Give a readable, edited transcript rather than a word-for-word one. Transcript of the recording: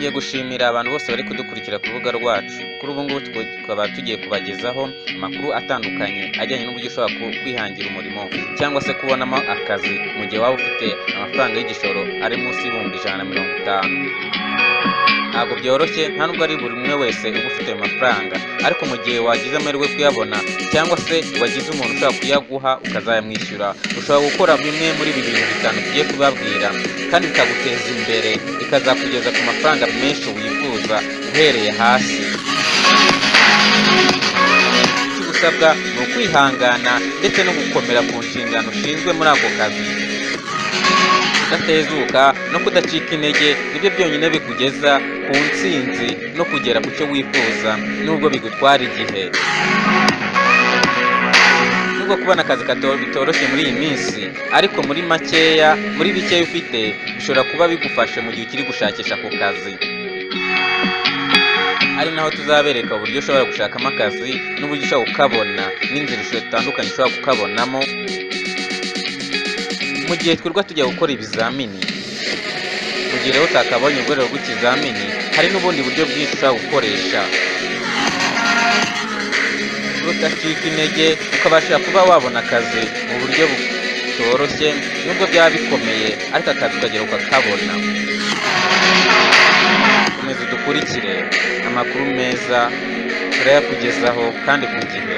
Twongeye gushimira abantu bose bari kudukurikira ku rubuga rwacu. Kuri ubu ngubu tukaba tugiye kubagezaho amakuru atandukanye ajyanye n'uburyo ushobora kwihangira umurimo cyangwa se kubonamo akazi mu gihe waba ufite amafaranga y'igishoro ari munsi y'ibihumbi 150. Ntabwo byoroshye, nta nubwo ari buri umwe wese uba ufite ayo mafaranga, ariko mu gihe wagize amahirwe yo kuyabona cyangwa se wagize umuntu ushobora kuyaguha ukazayamwishyura, ushobora gukora bimwe muri ibi bintu bitanu tugiye kubabwira kandi bikaguteza imbere, bikazakugeza ku mafaranga menshi wifuza uhereye hasi. Icyo usabwa ni ukwihangana ndetse no gukomera ku nshingano ushinzwe muri ako kazi. Kudatezuka no kudacika intege nibyo byonyine bikugeza ku ntsinzi no kugera ku cyo wifuza, nubwo bigutwara igihe. Nubwo kubona akazi bitoroshye muri iyi minsi, ariko muri makeya, muri bikeya ufite bishobora kuba bigufasha mu gihe ukiri gushakisha ako kazi, ari naho tuzabereka uburyo ushobora gushakamo akazi n'uburyo ushobora kukabona n'inzira zitandukanye ushobora kukabonamo. Mu gihe twirirwa tujya gukora ibizamini, mu gihe rero utakabonye urwego rw'ikizamini, hari n'ubundi buryo bwinshi ushobora gukoresha rudacika intege, ukabasha kuba wabona akazi mu buryo butoroshye, nubwo byaba bikomeye, ariko akazi ukagera ukakabona. Komeza udukurikire, amakuru meza turayakugezaho kandi ku gihe.